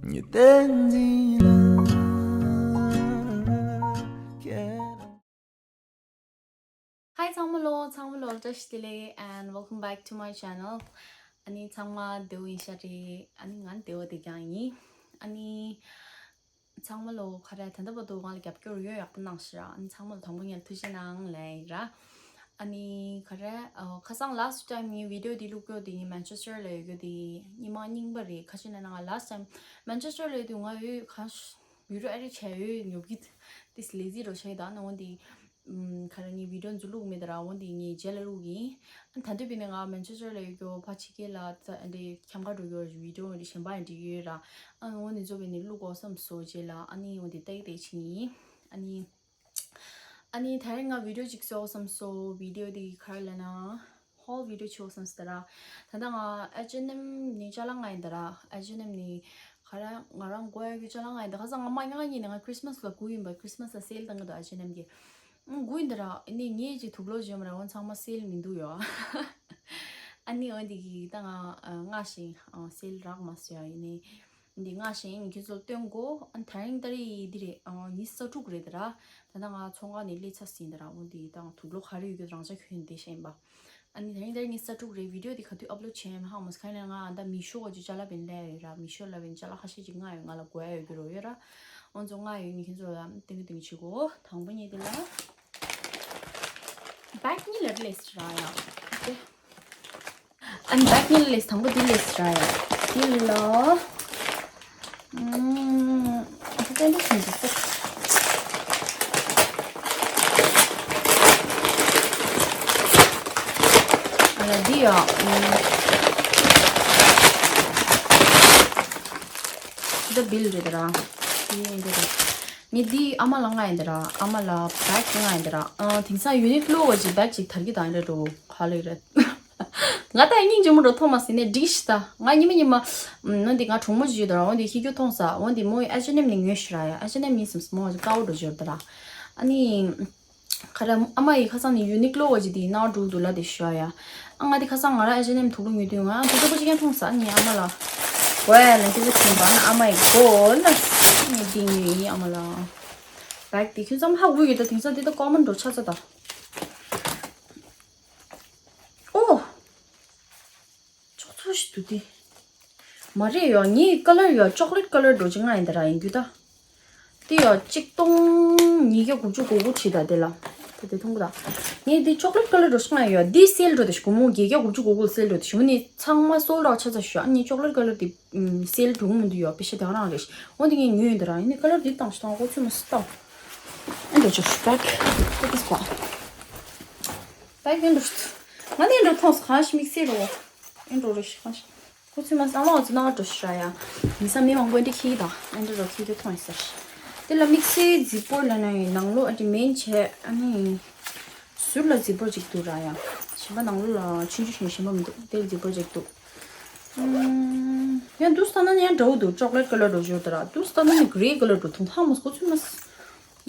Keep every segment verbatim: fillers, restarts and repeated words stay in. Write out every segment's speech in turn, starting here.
ཉི་སྟེང་འཛིན་ལ་ཁྱེད་རང་། Hi ཚང་མ་ལོ། ཚང་མ་ལོ་བཀྲ་ཤིས་བདེ་ལེགས། And welcome back to my channel. ཨ་ནི་ཚང་མ་བདེ་པོ་ཡིན་ཤག་རེད། ཨ་ནི་ང་བདེ་པོ་དེ་རྐྱང་ཡིན། ཨ་ནི་ཚང་མ་ལོ་ག་རེ། ད་ལྟ་བར་དུ་ང་ལ་རྒྱབ་སྐྱོར་ཡོད་ཡག་པོ་གནང་ཤག་ཨ་ནི་ཚང་མ་ལ་དང་པོ་ངས་ཐུགས་རྗེ་གནང་ལབ་ཡིན་ར། ཨ་ནི་ག་རེ། ཨ། ཁ་སང་last time ངའི་video འདི་བླུགས་རྒྱུ་དེ་ངའི་Manchester ལ་ཡོད་རྒྱུ་དེ་ཉི་མ་རྙིང་པ་རེད། ཁ་ཤས་ན་ང་last time Manchester ལ་ཡོད་དུས་ང་ཡོད་ག་video edit བྱས་ཡོད་ཉོབ་ཀྱི། this lazy རོ་ཆེ་ད་ནང་འདི། ཨམ། ག་རེ། ངའི་video འཛུལ་ལུགས་མེད་དེ་ར། འོ་འདི་ངས་རྗེས་ལ་བླུགས་ཡིན། ཨ་ད་དུས་པི་ནས་ང་Manchester ལ་ཡོད་རྒྱུ་ཕ་ཕྱི་རྒྱལ་ལ་ད་འདི་ཁྱམས་ཁ་འགྲོ་རྒྱུ་video འདི་གཞན་པ་འདི་ཡོད་ར། ཨ་འོ་འདི་ཚོ་པི་ནས་བླུགས་དགོས་བསམ་སོང་རྗེས་ལ། ཨ་ནི་འོ་འདི་ཏག་ཏག་ཕྱིན་ཡིན། ཨ་ནི། ཨ་ནི་ད་རེས་ང་video ཅིག་བཟོ་བསམ་སོང་། video འདི་ག་རེ་ལབ་ན། haul video བྱེད་བསམ་སོང་ད་ར། ད་ལྟ་ང་H&M ནས་ཅ་ལག་མངགས་ཡིན་ད་ར། H&M ནས་ག་རེ། ང་རང་དགོས་ཡག་གི་ཅ་ལག་མངགས་ཡིན་ད། ཁ་སང་ང་མ་ཉག་གཉིས་ནས་ང་Christmas ལ་སྒུག་ཡིན་པ། Christmas ལ་sale བཏང་གི་འདུག H&M གི། ཨང་། སྒུག་ཡིན་ད་ར། ཨ་ནི་ངས་ཅིག་དུག་ལོག་བྱས་མ་ར། འོ་ཚང་མ་sale མི་འདུག་ཡོ། ཨ་ནི་འོ་འདི་གི་ད་ང་མངགས་ཤིང་sale རག་མ་སོང་ཡ། ཡིན་ནི། འདི་མངགས་ཤིང་ཁྱེད་ཚོར་སྟོན་གོ། ཨ་ནི་ད་རིང་ཏ་རིག་འདི་རེད། ཨ། ཉི་ཤུ་རྩ་དྲུག་རེད་ད་ར། ད་ལྟ་ང་ཚོང་ཁང་ནས་སླེབས་ཚར་ཟིན་ད་ར། འོ་འདི་ད་དུག་ལོག་ག་རེ་ཡོད་རྒྱུ་རང་ཅག་ཁྱོན་བསྡད་ཤེས་ཡིན་པ། ཨ་ནི་ད་རིང་ཏ་རིག་ཉི་ཤུ་རྩ་དྲུག་རེད། video འདི་ག་དུས་upload བྱས་ཡིན་ཧ་མ་སོང་། ག་ནས་ང་ཨ་ད་མི་ཤོ་གོ་ཅི་ཅ་ལག་པིན་ལས་ཡོད་ར། མི་ཤོ་ལ་པིན་ཅ་ལག་ཁ་ཤས་ཅིག་མངགས་ཡོད། ང་ལ་དགོས་ཡ་ཡོད་རྒྱུ་རོ་ཡོད་ར། འོ་ཚོ་མངགས་ཡོད། ངས་ཁྱེད་ཚོ་ལ་ཏིང་ཏིང་བྱེད་གོ། དང་པོ་ཉིད་འདི་ལ་bag གཉིས་ལ་lace ར་ཡ། ཨ་ནི་bag གཉིས་ལ་lace། དང་པོ་འདི་lace ར་ཡ། འདི་ལ། ཨུམ། ཨ་ཙི་ཏན་ཏན་ཞིག་འདུག་ས། ཨ་ལ་འདི་ཡ། ཨུམ། འདི་bill རེད་ད་ར། འདི་ཡིན་འདི་ར། ངས་འདི་ཨ་མ་ལ་མངགས་ཡིན་ད་ར། ཨ་མ་ལ་bag མངགས་ཡིན་ད་ར། ཨ། དེང་སང་Uniqlo གི་bag ཅིག་དར་གྱི་དང་རེད་འགྲོ་ག་ལེ་རེད། ང་ད་སྙིང་རྗེ་མོ་འགྲོ་མཐོང་མ་ཟིན་ནས་འགྲིག་ཤི་ད། ང་ཉི་མ་ཉི་མ། ཨ་ནི་འདི་ང་གྲོགས་མོ་ཅིག་ཡོད་ད་ར། འོ་འདི་ཁྱི་ཁྱོད་མཐོང་ས། འོ་འདི་མོ་H&M ནས་ཉོས་ཤི་ར་ཡ། H&M ཡིན་བསམ་སོང་། མོ་ཅིག་དཀར་པོ་འགྲོ་ཅིག་ཡོད་ད་ར། ཨ་ནི། ག་རེ། ཨ་མ་ཡིས་ཁ་སང་ནས་Uniqlo གི་འདི་ནང་འགྲོ་འདུག་ལ་དེ་ཤོ་ཡ། ཨ་ང་འདི་ཁ་སང་ང་རང་H&M དུག་ལོག་ཉོས་དུས་ང་དུག་ལོག་པོ་ཅིག་ཡང་མཐོང་ས། ཨ་ནི་ཨ་མ་ལ། ཝེ་ལ་དེ་ཚོ་ཁྱིམ་པ་ན་ཨ་མ་ཡི་གོ་ལ་ངས་འདི་ཉོས་ཡིན་ཨ་མ་ལ། bag འདི་ཁྱོད་ཚང་མ་ཧ་གོ་ཡོད་ད། དེང་སང་འདི་ད་common འགྲོ་ཆགས་ཚར་ད། ཨོ། ཅོག་ཙེ་ཞིག་འདུག་སྟེ། མ་རེད་ཡོ། ངའི་color ཡོ་chocolate color འགྲོ་ཅིག་མངགས་ཡིན་ད་ར། ཡིན་རྒྱུ་ད། དེ་ཡོ་གཅིག་སྟོང་ཉིས་བརྒྱ་དགུ་བཅུ་གོ་དགུ་བྲིས་ད་དེ་ལ། ད་དེ་མཐོང་གི་ད། ངས་དེ་chocolate color འགྲོ་ཞིག་མངགས་ཡོ། དེ་sale འགྲོ་དེ་ཞིག་སྒོར་མོ་བརྒྱད་བརྒྱ་དགུ་བཅུ་གོ་དགུ་sale འགྲོ་དེ་ཞིག་མོ་ནི་ཚང་མ་sold out ཆགས་ཚར་ཤག་ཨ་ནི་chocolate color དེ་sale འགྲོ་གི་མི་འདུག་ཡོ། པེ་ཤ་དེ་ག་རང་རེད་ཤག་འོ་དེ་ངས་ཉོས་ཡིན་ད་ར། ཡིན་ནི་color དེ་བཏང་ཞིག་བཏང་གོ་ཚོད་མ་སི་བཏང་། ཨེ་འགྲོ་ཆོག་ཤག bag ད་དེ་སི་པ། bag ཡིན་འགྲོ་ཤག་ང་ནི་འགྲོ་མཐོང་ས་གང་ཞིག་དམིགས་བསལ་རོ། ཨེ་འགྲོ་རེ་ཤག་གང་ཞིག་ཁོ་ཚོས་མ་བསམ་བློ་ཚོ་ནང་འགྲོ་ཤི་ར་ཡ། མི་ས་མི་མང་པོ་འདི་ཁྱི་དང་ཨེ་འདྲ་རོ་ཁྱི་ཁྱི་མཐོང་ཡི་ཟེར། དེ་ལ་དམིགས་བསལ་རྫིག་པོ་ལ་ན་ཡི་ནང་ལོགས་ཨ་ཏི་མེན་བྱས་ཨ་ནི། ཟུར་ལ་རྫིག་པོ་ཅིག་འདུག་ར་ཡ། གཞན་པ་ནང་ལོགས་ལ་ཆུང་ཆུང་ཞིག་ཞིམ་པོ་མི་འདུག་དེ་རྫིག་པོ་ཅིག་འདུག་ཡང་འདུག་ས་ན་ཡང་འདྲ་བོ་འདུག chocolate color འགྲོ་འབྱོར་དེ་ར་འདུག་ས་ན་grey color འགྲོ་ཐུང་ཐང་མོ་སྐོ་ཚུལ་མ།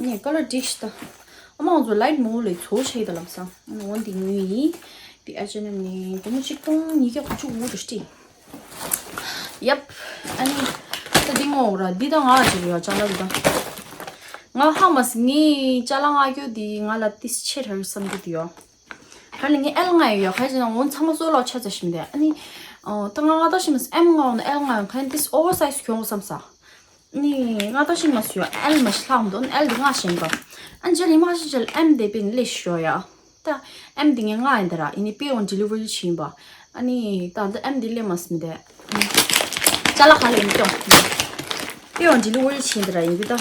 ངས་color འགྲིག་ཤི་ད། ཨ་མ་ང་ཚོ་light མོ་ལས་ཚོ་ཆེ་ད་ལབ་ས། ཨ་ནི་འོ་འདི་ངུས་ཡིན། འདི་H&M ནས་སྒོར་མོ་གཅིག་སྟོང་ཉིས་བརྒྱ་དགུ་བཅུ་གོ་དགུ་འགྲོ་ཤི། ཡབ། ཨ་ནི། ད་འདི་ངོ་ར་འདི་ད་ང་ཅིག་ཡོད་ཅ་ལག་འདི་ད། ང་ཧ་མ་སི་ངའི་ཅ་ལག་མངགས་རྒྱུ་འདི་ང་ལ་ཏིས་ཆེ་དྲགས་བསམ་རྒྱུ་འདི་ཡོད། ག་ནི་ངས་L མངགས་ཡོད་ཡ། ག་ཅིག་ན་འོ་ཚང་མ་sold out ཆགས་ཚར་ཤི་མི་འདུག་ཨ་ནི། ཨོ་ད་ང་ང་ད་ཤི་མ་སི་M མངགས་འོ་ན་L མངགས་ཡོད། ག་ནི་ཏིས་oversize གྱོན་དགོས་བསམ་ས། ནི་ང་ད་ཤི་མ་སུ་ཡ་L མ་ཤི་ལྷག་མདོ་ནི་L དེ་ང་ཤེས་པ། ཨན་ཇེ་ལི་མ་ཤི་ཇེ་ལི་M དེ་པིན་ལེ་ཤོ་ཡ། ད་M དེ་ངས་ང་ཡིན་ད་ར་ཡིན་ནི་པེ་འོན་delivery ཆི་ཡིན་པ། ཨ་ནི་ད་ད་M དེ་ལེ་མ་སི་མི་དེ། ཅ་ལག་ཧ་ལེ་མི་ཀྱོང་། པེ་འོན་delivery ཆི་ཡིན་ད་ར་ཡིན་གི་ད།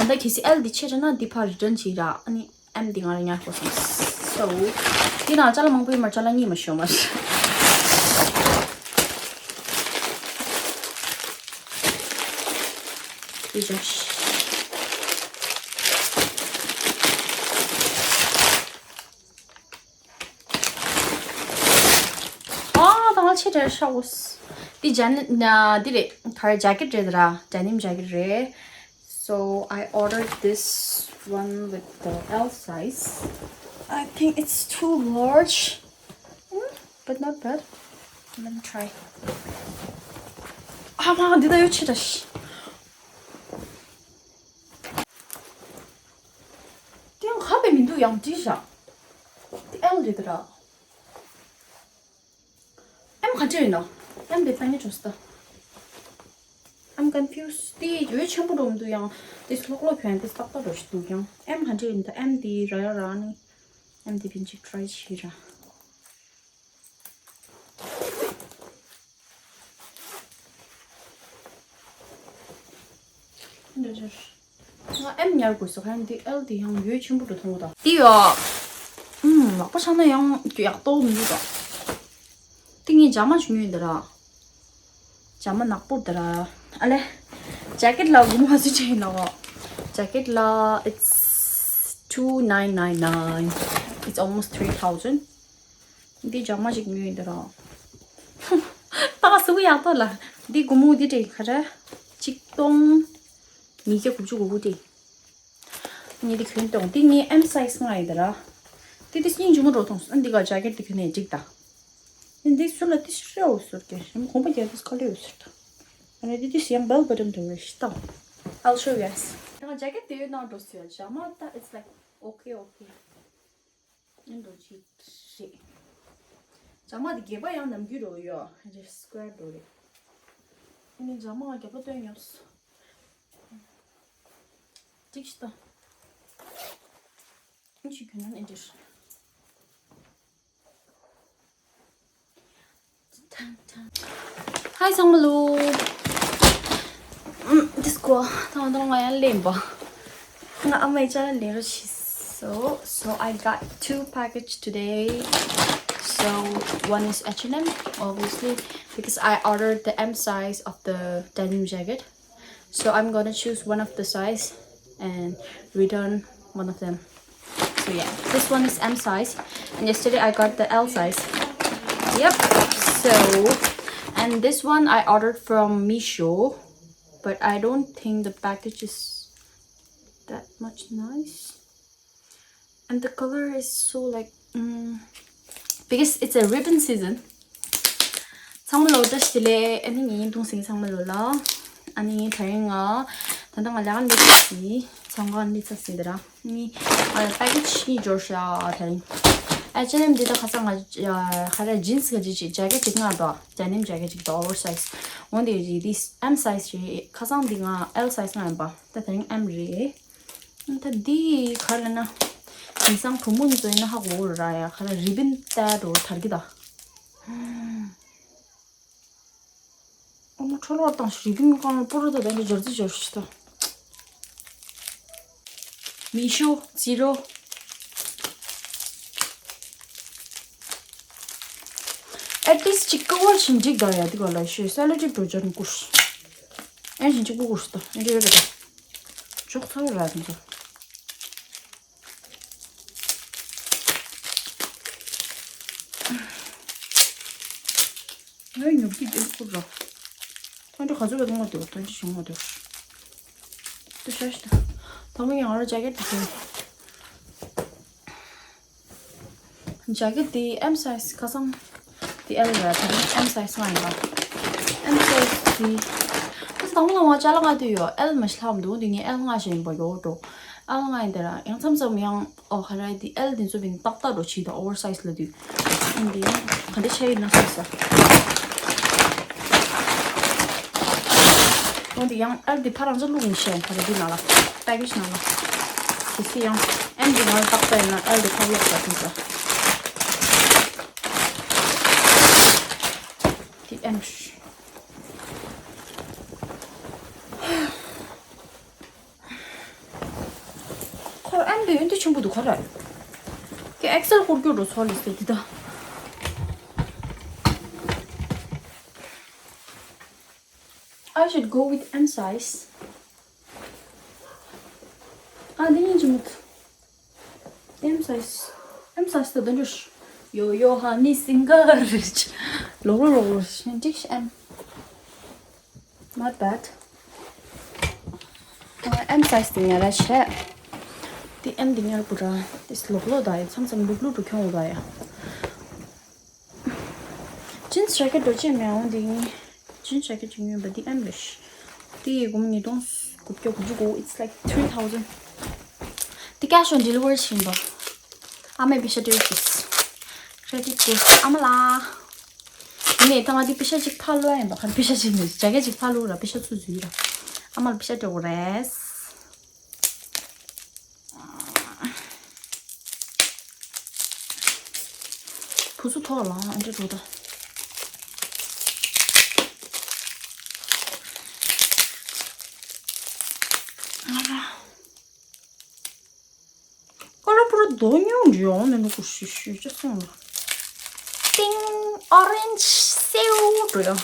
ཨ་ད་ད་གི་སི་L དེ་ཆེ་ར་ན་དེ་ཕར་return ཆི་ར་ཨ་ནི། M དེ་ང་རང་ཉར་དགོས་སོང་། So དེ་ནང་ཅ་ལག་མང་པོ་ཡོད་མ་རེད། ཅ་ལག་གཉིས་མ་ཤོར་མ་རེད། དེ་བཞག་ཨ་ད་ང་ཆེ་དྲགས་ཤག་འདི་ཇ་ནི་འདི་རེད། ག་རེ་jacket རེད་ད་ར། denim jacket རེད། So I ordered this one with the L size. I think it's too large, mm, but not bad. Let me try. ཨ་མ། འདི་ད་ཡོད་ཆེ་དྲ་ཤི། དེ་ཡང་ཁ་པའི་མི་འདུག་ཡང་འདི་བཞག་དེ་ཨེལ་རེད་དྲ། ཨེམ་ག་འདྲ་ཡིན་ནོ། ཨེམ་དེ་ལྟ་ངན་བྱུང་སྟ། I'm confused. དེ་འོད་ཆེན་པོ་འགྲོ་མི་འདུག་ཡང་དེ་ལོག་ལོག་གྱོན་དེ་ཏག་ཏག་འགྲོ་ཞིག་འདུག་ཡང་ཨེམ་ག་འདྲ་ཡིན་ད། ཨེམ་དེ་ར་ཡ་ར་ནི། ཨེམ་དེ་བིན་ཅིག་ཊི་རའི་བྱེད་ར། འདྲ་འདྲ། ང་ཨེམ་ཉར་དགོས་སོ། ཁ་འདི་ཨེལ་དེ་ཡང་འོད་ཆེན་པོ་འགྲོ་མཐོང་གི་ད། དེ་ཡོ། ཨུམ། ལག་པ་འཆང་ན་ཡང་ཡག་ཏོ་མི་འདུག་ད། དེ་ངས་ཇ་མ་ཞིག་ཉོས་ཡིན་ད་ར། ཇ་མ་ནག་པོ་ད་ར། ཨ་ལེ། ཇེ་ཀེཊ་ལ་སྒོར་མོ་ག་ཚོད་ཆགས་ཡིན་ལགས། ཇེ་ཀེཊ་ལ། It's two nine nine nine. It's almost three thousand. འདི་ཇ་མ་ཞིག་ཉོས་ཡིན་ད་ར། ད་ག་སུ་ཡག་ཏོ་ལ། འདི་སྒོར་མོ་འདི་དྲེ་ག་ར། ཆིག་སྟོང་ཉིས་བརྒྱ་དགུ་བཅུ་གོ་དགུ་དྲེ། ངས་འདི་གྱོན་གཏོང་། འདི་ངའི་ཨེམ་སའི་ཟི་ལྔ་ཡིན་ད་ར། འདི་འདི་སྙིང་རྗེ་མོ་འགྲོ་མཐོང་སོང་། འདི་ག་ཇེ་ཀེཊ་འདི་གྱོན་ནས་འགྲིག་ད། འདི་སུ་ལ་འདི་ཧྲེ་འོ་ཟུར་གྱི་རིམ་གོམ་པ་རྒྱག་འདི་སྐ་ལེ་འོ་ཟུར་ད། ཨ་ནི་འདི་འདི་ཡང་བེལ་བོ་ཊམ་འདྲ་བོ་རེད་ཤི་ད། I'll show you guys. ད་ཇེ་ཀེཊ་དེ་ཡོད་ནང་འགྲོ་སོང་ཡ། ཇ་མ་ད་it's like okay, okay. ཨེ་འགྲོ་ཅི་རེད། ཇ་མ་དེ་སྒལ་པ་ཡང་ནམ་རྒྱུན་འགྲོ་ཡོད་རེད། སི་ཀོ་ཡར་འགྲོ་རེད། ཨ་ནི་ཇ་མ་སྒལ་པ་སྟོན་ཉོབ་སོང་། འགྲིག་ཤི་ད། ཨིན་ཞིག་གྱོན་ན་ཨེ་འགྲིག Hi ཚང་མ་ལོ། ཨམ། དེ་སྐོར་ད་ང་ད་ང་ཡང་ལེན་པ། ང་ཨ་མའི་ཅ་ལག་ལེན་རོགས་བྱེད་སོ། So I got two package today. So one is H and M, obviously, because I ordered the M size of the denim jacket. So I'm gonna choose one of the size and return one of them. So yeah, this one is M size, and yesterday I got the L size. Yep. So, and this one I ordered from Meesho, but I don't think the package is that much nice. And the color is so like, mm, because it's a ribbon season. ཚང་མ་ལོ་བཀྲ་ཤིས་བདེ་ལེགས། ཨ་ནི་ངའི་གདུང་སྲིང་ཚང་མ་ལོ་ལ། ཨ་ནི་དེ་རིང་ང་ད་ལྟ་ང་ལ་ནི་ཚ་སི་ཚང་ག་ནི་ཚ་སི་འདི་ར་ནི་ང་ལ་པེ་ཀེ་ཇི་གཉིས་འབྱོར་ཤག་དེ་རིང་ཨེ་ཅི་ཨེན་ཨེམ་འདི་ད་ཁ་སང་ང་ཁ་ར་ཇིན་སི་ག་ཇི་ཅི་ཇེ་ཀེ་ཊི་ཅིག་ང་དོ་ཇེ་ནིམ་ཇེ་ཀེ་ཊི་ཅིག་དོ་ཨོ་ཝར་སའི་ཛི། འོན་ཏེ་འདི་ཨེམ་སའི་ཛི་རེད། ཁ་སང་འདི་ང་ཨེལ་སའི་ཛི་ང་ཡིན་པ། ད་དེ་རིང་ཨེམ་རེད། ད་འདི་ག་རེ་ན། དེང་སང་བུ་མོ་ཚོ་ཡིན་ན་ཧ་གོ་ར་ཡ། ག་རེ་རི་བིན་ཏ་འགྲོ་དར་གི་ད། ཨོ་མ་འཕྲོ་བརླག་བཏང་ཞིག་རི་བིན་གང་པོ་རོ་ད་ད་འདི་འབྱོར་རྩིས་འབྱོར་ཞིག་ད། མི་ཤོ་ཛི་རོ། ཨེ་ཏིས་ཅིག་ཀ་བར་ཞིག་འགྲིག་ད་ཡ། འདི་ག་ལ་ཤོད་སེ་ལོ་ཊེབ་འགྲོ་འབྱོར་ནི་ཀུར། ཨེ་ཞིག་ཅིག་པུ་ཀུར་ད་ཨེ་འདི་རེད་ད། ཅོག་ཚ་ར་འདི་ཚོ། ངའི་ཉོབ་ཀྱི་ཏེ་ཁུར་ར། ཐོན་ཏེ་ག་ཚོད་བས་ངོ་དེ་ཐོན་ཏེ་ཞིང་ངོ་དེ། ཏུ་ཤ་ཤ་ད། ད་མོ་ཡང་ར་ཇེ་ཀེ་ཊི་དེ་ཐོན། ཇེ་ཀེ་ཊི་དེ་ཨེམ་སའི་ཛི་ཁ་སང་། དེ་ཨེལ་ར་དེ་ཨེམ་སའི་ཛི་ང་ཡིན་པ། ཨེམ་སའི་ཛི་དེ། ད་མོ་ལ་ང་ཅ་ལག་ང་དུ་ཡོད་ཨེལ་མ་ཤི་ལྷག་མི་འདུག་འདི་ངའི་ཨེལ་ལྔ་ཞིག་ཡིན་པ་ཡོད་འགྲོ། ཨེལ་ལྔ་ཡིན་དེ་ར་ཡང་མཚམས་མཚམས་ཡང་ཨོ་ཧ་ར་དེ་ཨེལ་དེ་ཚོ་བིན་ཏག་ཏག་འགྲོ་ཆི་ད་ཨོ་ཝར་སའི་ཛི་ལ་དུས། འདི་ཡང་ག་འདྲ་ཆ་ཡིན་ན་སོ་ས། འོན་ཏེ་ཡང་ཨེལ་འདི་ཕ་རང་ཚོ་བླུགས་མི་ཤེས་ཁ་རེ་འདི་ནང་ལ་པེ་ཀེ་ཇི་ནང་ལ། གལ་སྲིད་ཡང་ཨེམ་འདི་ནང་ལ་བཏགས་པ་ཡིན་ན་ཨེལ་འདི་ཕ་བླུགས་པ་དེ་ཚོ། འདི་ཨེམ། ཁོ་ཨེམ་དེ་ཡོན་ཏན་ཆེན་པོ་འདུག་ག་རེ། ཀྱེ་ཨེག་སེལ་སྐོར་སྐྱོད་འགྲོ་ཚོགས་ལས་སྟེ་འདི་ད། I should go with M size. ཨ་འདི་ཡིན་གྱི་མི་འདུག M size. M size ད་འདི་འདྲ་ཡོ་ཡོ་ཧ་ནི་སིང་གར་རིཆ། ལོག་ལོ་ལོག་ལོ་ཤན་ཏིག་ཨེམ། Not bad. ཨ་M size དེ་ཉར་ར་བྱས། དེ་M དེ་ཉར་དགོས་ར། དེ་ལོག་ལོག་ད་ཡ་མཚམས་མཚམས་ལུག་ལུག་འགྲོ་ཁྱོང་འོ་ད་ཡ། ཇིན་སི་ ཇེ་ཀེ་ཊི་འགྲོ་ཆེད་མེད་འོང་དེ་ཡིན། ཅིན་ཇེ་ཀེ་ཊི་ཅིག་ཉོས་པ་འདི་ཨེམ་རེད། དེ་ཡི་སྒོར་མོ་ཉིས་སྟོང་དགུ་བརྒྱ་དགུ་བཅུ་གོ། It's like three thousand. དེ་cash on delivery ཡིན་པ། ཨ་མས་པེ་ཤ་སྤྲད་ཤིས། Credit to ཨ་མ་ལགས། ཡིན་ནའི་ད་ང་འདི་པེ་ཤ་ཅིག་ཕར་བླུགས་ཡིན་པ། ག་རེ་པེ་ཤ་ཅིག་ནི་ཇེ་ཀེ་ཊི་ཅིག་ཕར་བླུགས་ར། པེ་ཤ་ཚུར་འཛུལ་ར། ཨ་མ་ལ་པེ་ཤ་སྤྲད་དགོས་རེད། བུ་ཚོ་ཐོག་ལ་ཨ་འདྲ་འགྲོ་ད། ཨ་ར། ཀ་ལར་པུ་ར་རྡོ་ཉུང་འདྲ་ཡོང་ནས་འགྲོ་གོ་ཤི་ཤི་ཅི་སོང་ལ། ཏིང་orange སེའུ་འགྲོ་ཡ།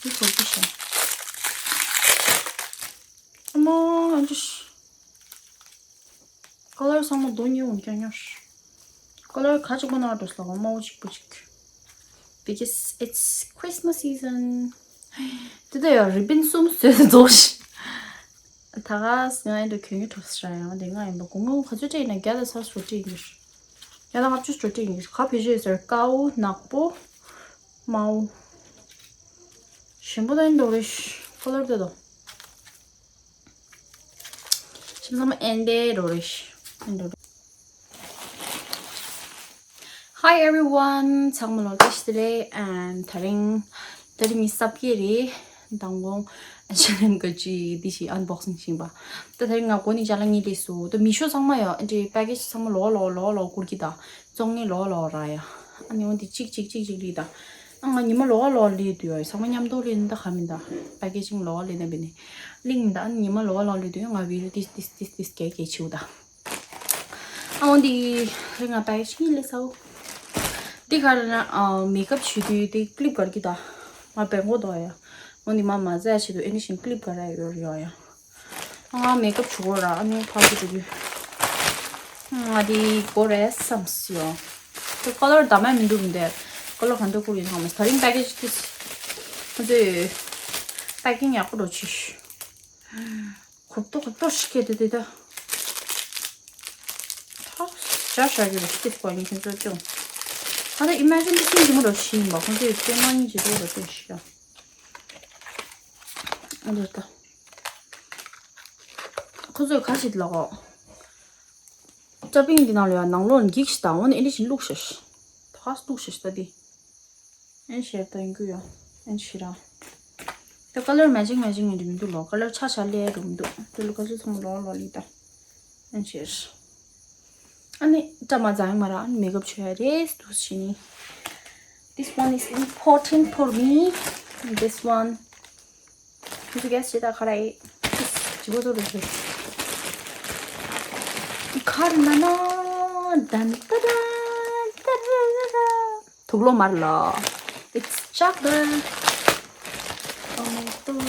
དེ་གོ་གི་ཤ། ཨ་མ། ཨ་ཅི། ཀ་ལར་ཚང་མ་རྡོ་ཉུང་ཀྱང་ཉོ། ཀ་ལར་ག་ཅིག་པོ་ན་འགྲོ་སོང་དམར་པོ་གཅིག་པོ་གཅིག Because it's Christmas season. དེ་ལྟ་ཡང་རི་བིན་གསུམ་བཟོས་ཏེ་རྫོགས་ཤི། ད་ག་ང་ཨེ་འདྲ་གྱོན་ཉོ་གྲོགས་སྲ་ཡང་དེ་ང་ཡིན་པ་གོང་ངོ་ག་ཚོད་སྤྲད་ན་བརྒྱ་དང་ཚར་སོ་སྤྲད་ཡིན་གྱི། བརྒྱ་དང་ལྔ་བཅུ་སྤྲད་ཡིན་གྱི། ག་བེད་སྤྱོད་ཟེར་དཀར་པོ་ནག་པོ། མའོ། ཞིམ་པོ་དང་འདོག་རེ། ཁོ་ལར་དེ་དོ། ཞིམ་ཚང་མ་ཨེན་དེ་རོ་རེ། ཨེན་དེ་རོ། Hi everyone. ཚང་མ་ལོ་བཀྲ་ཤིས་བདེ་ལེགས། And དེ་རིང་དེ་རིང་ངི་སབ་ཀེ་རེ། མདང་དགོང་ཅི་ལེན་ག་ཅི་འདི་ཞིག་ཨན་བོག་སིང་ཞིང་པ། ད་དེ་རིང་ང་གོ་ནི་ཅ་ལག་གཉིས་ལས་སུ་ད་མི་ཤོ་ཚང་མ་ཡོད། ཨེ་འདྲའི་པེ་ཀེ་ཇི་ཚང་མ་ལོ་ལོ་ལོ་ལོ་བསྐུར་གྱི་ད། བཙོང་ངེ་ལོག་ལོག་ར་ཡ། ཨ་ནི་འོ་འདི་གཅིག་གཅིག་གཅིག་གཅིག་ལི་ད། ཨ་ང་ཉི་མ་ལོག་ལོག་ལི་དུས་ཡ་ཚང་མ་མཉམ་དུ་ལི་ནི་ད་ག་མི་ད། པེ་ཀེ་ཇིང་ལོག་ལི་ན་བི་ནི་ལིང་མི་ད། ཨ་ནི་ཉི་མ་ལོག་ལོག་ལི་དུས་ང་བི་རི་ཏིས་ཏིས་ཏིས་ཏིས་གེ་གེ་ཆིའུ་ད། ཨ་འོ་འདི་ང་པེ་ཀེ་ཇིང་ལི་སའུ། འདི་ག་ར་ན་མེ་ཀབ་ཆུ་དུས་དེ་ཀླིབ་གར་གི་ད། ང་བེང་གོ་དོ་ཡ། འོ་འདི་མ་མ་ཟ་ཆེ་དུ་ཨེ་ནི་ཤིང་ཀླིབ་གར་ཡོད་ཡོད་ཡ། ང་མེ་ཀབ་བྱུག་གོ་ར། ཨ་ནི་ཕར་ཚུར་འགྲོ་རྒྱུ། ང་འདི་གོ་རེད་བསམ་སི་ཡོང་། དེ་ཀ་ལར་འདྲ་མ་མི་འདུག་མི་འདུག་ཀ་ལར་གང་འདྲ་བསྐུར་ཡིན་ཧ་མ། ད་རིང་པེ་ཀེ་ཇི་དེ། ཁོ་ཚོས་པེ་ཀིང་ཡག་པོ་འགྲོ་ཆུ། གོབ་ཏོ་གོབ་ཏོ་ཞིག་གེ་དེ་དེ་ད། ཐག་ཇ་ཤ་གི་རེད་དེ་སྐོར་ཡིན་ཁྱོད་ཚོ་ཅུང་། ད་ད་ཨི་མེ་ཇིན་དེ་སིན་གྱི་མོ་འགྲོ་ཆུ་ཡིན་པ། ཁོ་ཚོས་པེ་མ་ཡིན་གྱི་རོ་རོ་དེ་ཤ། ཨ་འདྲ་ད། ཁོ་ཚོས་ག་ཞིག་ལོག་གོ། ཅ་པིང་འདི་ནང་ལ་ཡང་ནང་ལོགས་འགྱིག་ཞིག་དང་འོ་ནི་ཨེ་འདྲ་ཞིག་བླུགས་ཤག་ད་བླུགས་ཤག་ད་འདི། ཨེན་ཤེར་ད་ཡིན་གུ་ཡོ། ཨེན་ཤེར་ར། ད་ཀ་ལར་མེ་ཅིང་མེ་ཅིང་ཡིན་འདྲ་མི་འདུག་ལོ། ཀ་ལར་ཆ་ཆ་ལས་འགྲོ་མི་འདུག་དེ་ལོ་ཀ་ལར་ཚང་མ་ལོག་ལོག་ལི་ད། ཨེན་ཤེར། ཨ་ནི་ཀྲ་མ་ཛ་ཡང་མ་ར། ཨ་ནི་མེ་ཀབ་བྱོས་ཡ་རེད་འདུག་ཞི་ནི། This one is important for me. This one. ཁྱོད་ཚོ་གས་བྱེད་ད་ག་ར་ཨེ། ཇི་གོ་ཚོ་རུ་ཞུ། ཁར་ན་ན། དན་ཏ་དན་ཏ་ར་ར་ར། དུག་ལོག་མར་ལ། It's chocolate. Oh my god.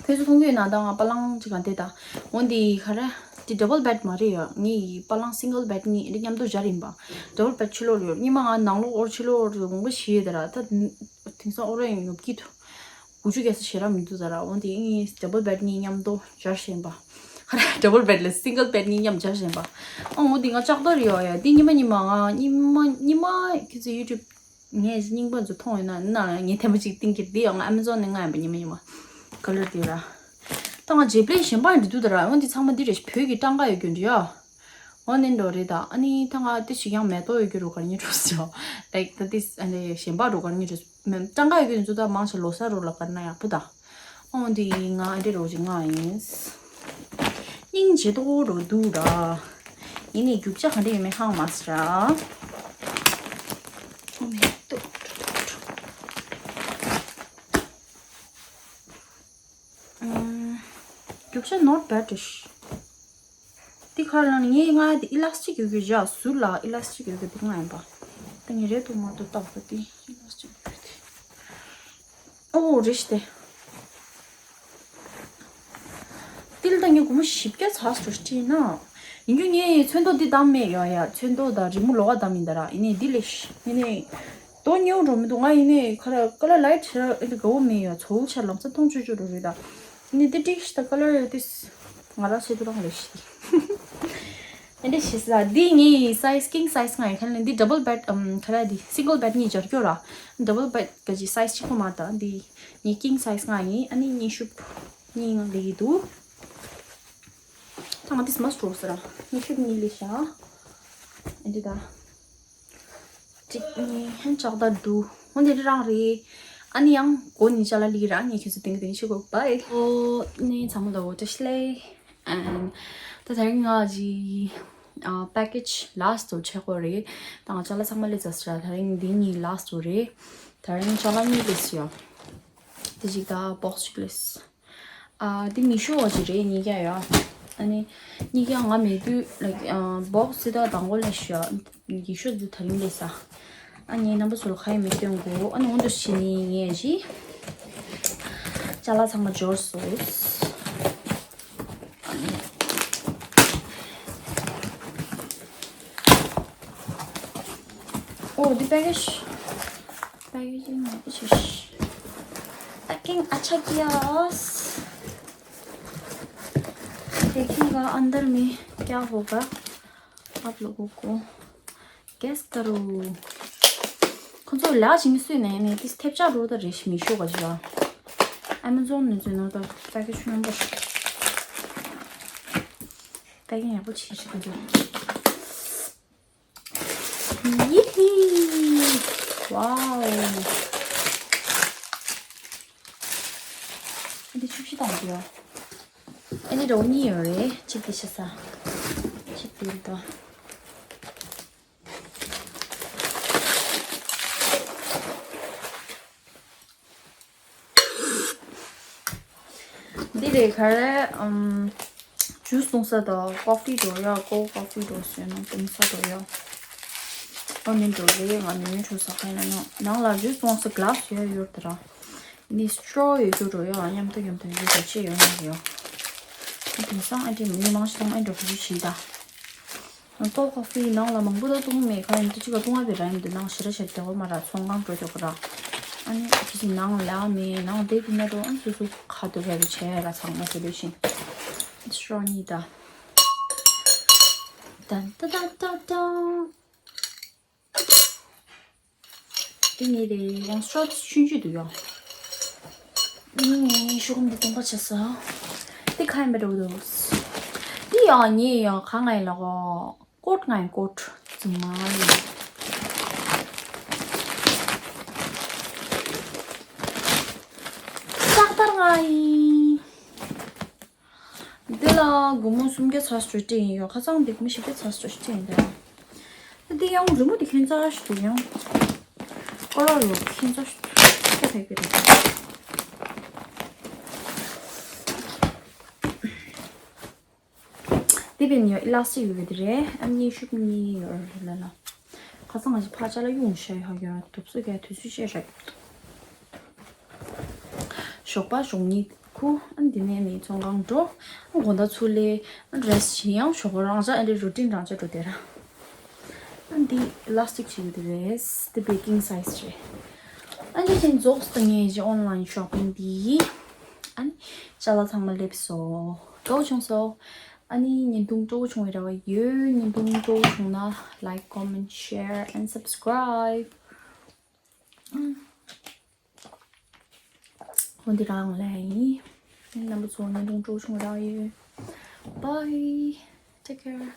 ཁྱོད་ཚོ་མཐོང་གི་ཡོད་ན་ད་ང་པ་ལང་ཅིག་ག་འདེད་ད། འོན་ཏེ་ག་ར། དེ་double bed མ་རེད་ཡ། ངའི་པ་ལང་single bed གཉིས་འདི་མཉམ་དུ་སྦྱར་ཡིན་པ། Double bed ཕྱི་ལོགས་ལ་ཡོད། གཉིས་མ་ང་ནང་ལོགས་འོར་ཕྱི་ལོགས་འོར་དགོངས་པ་བཞེས་ཡོད་ད་ར། ད་དེང་སང་འོ་ར་ཡང་ཡོད་ཀྱི་འདུག་དགུ་བཅུ་གྱ་ས་ཞེ་དྲག་མི་འདུག་ད་ར། འོ་དེ་ངའི་double bed གཉིས་མཉམ་དུ་སྦྱར་བཞིན་པ། ཧ་ར། Double bed ལ་single bed གཉིས་མཉམ་སྦྱར་བཞིན་པ། ཨ་འོ་དེ་ང་ལྕགས་རྡོ་རེད་ཡོད་ཡ། དེ་གཉིས་མ་གཉིས་མ་ང་གཉིས་མ་གཉིས་མ་ཁྱེད་ཚོ་YouTube ངས་རྙིང་པ་ཚོ་མཐོང་ཡོད་ན་ན་ངས་ཐེངས་མ་གཅིག་བསྟན་གྱི་འདི་ཡང་ང་Amazon ནས་ང་ཡིན་པ་ཉི་མ་ཉི་མ་ཀ་ལར་དེ་ར། ད་ང་རྗེས་པའི་གཞན་པ་འདི་འདུག་ད་ར། འོན་ཏེ་ཚང་མ་འདི་རེད། བོད་ཀྱི་སྤྲང་ཀ་ཡོད་རྒྱུ་འདི་ཡ། འོ་ནི་འགྲོ་རེད་ད། ཨ་ནི་ད་ང་དེ་ཞིག་ཡང་མེ་ཏོག་ཡོད་རྒྱུ་རུ་གར་ཉི་གྲོ་སི་ཡོ། ལའིག་ད་དེ་ཨ་ནི་གཞན་པ་རུ་གར་ཉི་གྲོ་སི་མེ་སྤྲང་ཀ་ཡོད་རྒྱུ་འདི་འདུག་ད། མང་ཆེ་ལོ་གསར་རུ་ལ་གར་ན་ཡག་པོ་ད། འོ་འདི་ང་འདི་རོ་ཅིག་ང་ཡིན། སྙིང་རྗེ་ཏོག་རོ་འདུག་ར། ཡིན་ནའི་རྒྱུ་ཆ་ག་འདྲ་ཡོད་མེད་ཧང་མ་སི་ར། འོ་མེ་ཏོག་ཨུམ། རྒྱུ་ཆ་not bad ཤི། འདི་ཁར་ལ་ངའི་ང་དེ་elastic ཡོད་རྒྱུ་བཞག་ཟུར་ལ་elastic ཡོད་རྒྱུ་དེ་ང་ཡིན་པ། ད་ངས་རེད་དུ་མ་དུ་བཏགས་པ་དེ་elastic ཡོད་རྒྱུ་དེ། ཨོ་རེད་ཤི་དེ། ཏིལ་ད་ངས་སྒོར་མོ་བཞི་བརྒྱ་ཚ་སུ་སྤྲད་ན། ཡིན་རྒྱུ་ངས་ཚོན་མདོག་འདི་བདམས་མེད་ཡ། ཡ་ཚོན་མདོག་དང་རི་མོ་ལོགས་ཀ་བདམས་ཡིན་ད་ར། ཡིན་ནའི་འདི་ལས་ཤི་ཡིན་ནའི་དོ་ཉེའུ་འགྲོ་མི་འདུག་ང་ཡིན་ནའི་ཁ་ར་ཀ་ལར་ལའིཊ་ཆེ་ར་ཨེ་འདི་དགའ་བོ་མེད་ཡ། ཚོ་བོ་ཆ་ལམ་སང་མཐོང་ཆོས་ཆོས་འགྲོ་རེད་ད། ཡིན་ནའི་འདི་འགྲིག་ཤི་ད། ཀ་ལར་འདི་ང་ར་ཆེ་དུ་རང་ལས་ཤི་འདི། ཨེ་འདི་ཤི་ས་འདི་ངའི་སའིཛ་ཀིང་སའིཛ་ང་ཡིན་ཁ་ལ་འདི་ཌབ་བལ་བེཌ་ཨམ་ཁ་ར་འདི་སིང་གལ་བེཌ་གཉིས་སྦྱར་རྒྱུ་ར། ཌབ་བལ་བེཌ་ག་ཅི་སའིཛ་གཅིག་པོ་མ་ད་འདི་ངའི་ཀིང་སའིཛ་ང་ཡིན། ཨ་ནི་ཉི་ཤུ་གཉིས་ང་ལས་ཀྱི་འདུག་ད་ང་འདི་མ་སྤྲོ་ས་ར། ཉི་ཤུ་གཉིས་ལས་ཤ། ཨེ་འདི་ད། གཅིག་གཉིས་ཧན་ཅག་ད་འདུག་འོ་འདི་རང་རེད། ཨ་ནི་ཡང་གོ་ནི་ཅ་ལ་ལི་ར་ངས་ཁྱོད་ཚོ་ཏིང་ཏིང་ཤི་གོ་བའི། ཨོ་ནི་ཚང་མ་ལ་འོ་ཏྲ་ཤི་ལེ། ཨན་ད་དེ་རིང་ང་ཇི་ཨ་པེ་ཀེཇ་ལ་སི་ཊི་ཆེ་གོ་རེད། ད་ང་ཅ་ལ་ཚང་མ་ལས་ཛ་སི་ར། དེ་རིང་འདི་གཉིས་ལ་སི་ཊི་རེད། དེ་རིང་ཅ་ལ་གཉིས་ལས་ཡོད། དེ་གཅིག་ད་བོག་སི་གཅིག་ལས། ཨ་འདི་མི་ཤོ་བ་ཅིག་རེད་གཉིས་ཀ་ཡོད། ཨ་ནི་གཉིས་ཀ་ང་མེད་དུས་ལའིཀ་ཨ་བོག་སི་ད་དང་པོ་ལས་ཤོ་ཡ། ཡི་ཤོ་འདི་དེ་རིང་ལས་ས། ཨ་ནི་རྣམ་པ་ཚོ་ལ་ཁ་ཡི་མི་སྟོན་གོ་ཨ་ནི་འོང་དུ་ཕྱི་ནི་ངས་ཞི། ཅ་ལག་ཚང་མ་འབྱོར་སོང་། ཨ་ནི། ཨོ་འདི་པེ་ཀེཇ། पैकेजिंग में कुछ पैकिंग अच्छा किया। देखेगा अंदर में क्या होगा, आप लोगों को गेस करो। ཁོ་ཚོ་ལ་ཞིང་སུས་ནས་ནས་ཏིས་ཐེབས་ཆག་འགྲོ་ད་རེ་ཞིག་མི་ཤོག་ག་ཅི་ལ། ཨེ་མ་ཛོན་ནས་ཚོས་ནོར་ད་པེ་ཀེཇ་ཆུང་པོ་ཞིག་པེ་ཀིང་ཡག་པོ་བྱེད་ཤིག་ག་ཅི། ཡི་ཧི། ཝའོ། ཨ་འདི་བཅུ་བཞི་དང་འདི་ཡོད། ཨ་འདི་རོ་གཉིས་ཡོད་རེད། གཅིག་འདི་ཤ་ས། གཅིག་འདི་རེད་དོ། འདི་རེད་ག་རེ། ཨམ། ཇུས་འཐུང་ས་དང་ཀོ་ཕི་འགྲོ་ཡ། ཀོ་ཀོ་ཕི་འགྲོ་ཟེར་ན་འཐུང་ས་འགྲོ་ཡ། ཨ་ནི་འགྲོ་རེད། ང་ནི་འགྲོ་ས་ཁ་ན་ནང་ལ་ཇུས་འཐུང་ས་གླ་སི་ཡོད་ཡོད་དེ་ར། ནི་སི་ཊོ་ཡོད་རྒྱུ་འགྲོ་ཡ། མཉམ་དུ་མཉམ་དུ་ཡོད་རྒྱུ་ཆེ་ཡོད་ན་ཡོད། དེང་སང་ཨ་འདྲི་མི་མང་ཞིག་དང་ཨ་འགྲོ་གི་ཞིག་ད། ཏོག་ཀོ་ཕི་ནང་ལ་མང་པོ་ད་བཏུང་མེད་ཁ་ཡིན་དུ་ཅི་ག་བཏུང་བ་བེ་ར་ཡིན་དུ་ནང་ཞེ་ར་ཞེ་ར་བདེ་བོ་མ་ར་ཚོང་ཁང་འགྲོ་ཆོག་གི་ར། ཨ་ནི་ཁྱི་ཅི་ནང་ལ་མེད་ནང་བསྡད་དུ་ན་འགྲོ་ཨ་སོ་སོ་ཁ་དུ་ར་རུ་བྱས་ར་ཚང་མ་ཟེར་ལུས་ཤིང་། སི་ཊོ་གཉིས་ད། ཏན་ཏ་ཏ་ཏ་ཏ། འདི་ནི་རེད་ཡང་ཤོ་ཆུང་ཆུང་འདུག་ཡང་། ཨུམ་ཤོག་འདི་སྟོང་པ་ཆགས་སོང་། འདི་ཁ་ཡིན་པ་འགྲོ་འདུག་འདི་ཡང་ཉེ་ཡང་གང་ང་ཡིན་ལ་གོ་ཀོཊ་ང་ཡིན་ཀོཊ་རྫུན་མ་ཡིན། ལྕགས་ཐར་ང་ཡིན། འདི་ལ་སྒོར་མོ་སུམ་བརྒྱ་ཚར་སྤྲོད་སྤྲད་ཡིན་ཡོད། ཁ་སང་འདི་སྒོར་མོ་བཞི་བརྒྱ་ཚར་སྤྲོད་སྤྲད་ཡིན་ད། འདི་ཡང་རི་མོ་འདི་ཁྱོད་ཚར་ཞིག་འདུག་ཡང་ཨོ་ར་རོ་ཁྱོད་ཚར་ཞིག་འདུག་ཁྱོད་ཚར་གི་རེད། འདི་བས་ནི་ཡོད་ཨི་ལ་སི་ཊིག་ཡོད་གི་དེ་རེད། ཨ་ནི་ཤུབ་གཉིས་ཡོད་རེད་ལ་ལ། ཁ་སང་ང་ཞིག་ཕ་ཅ་ལ་ཡོང་ཤ་ཡ་ཡོད་དུབ་སུ་ག་དུས་ཚོད་ཅེ་རེད། ཞོགས་པ་ཞོགས་གཉིད་ཁུག་ཨ་འདི་ནས་ནི་ཚོང་ཁང་འགྲོ། ཨ་དགོང་དག་ཚུར་སླེབས། ཨ་རེ་སི་ཊི་བྱེད། ཡང་ཞོགས་པ་རང་ཅག་ཨ་འདི་རུ་ཊིན་རང་ཅག་འགྲོ་དེ་ར། ཨ་འདི་ཨི་ལ་སི་ཊིག་ཅིག་ཡོད་དེ་རེད། འདི་པེ་ཀིང་སའི་ཛི་རེད། ཨ་འདི་བཞིན་རྫོགས་སུ་ངས་ཀྱི་ཨོན་ལའིན་ཤོ་པིང་འདི། ཨ་ནི་ཅ་ལག་ཚང་མ་སླེབས་སོ། སྤྲོ་བོ་བྱུང་སོ། ཨ་ནི་བརྙན་ཐུང་སྤྲོ་བོ་བྱུང་བའི་རེ་བ་ཡོད། བརྙན་ཐུང་སྤྲོ་བོ་བྱུང་ན་like, comment, share and subscribe. འོ་འདི་རང་ལས་ཡིན། རྣམ་པ་ཚོ་བརྙན་ཐུང་སྤྲོ་བོ་བྱུང་རག་ཡོད། Bye. Take care.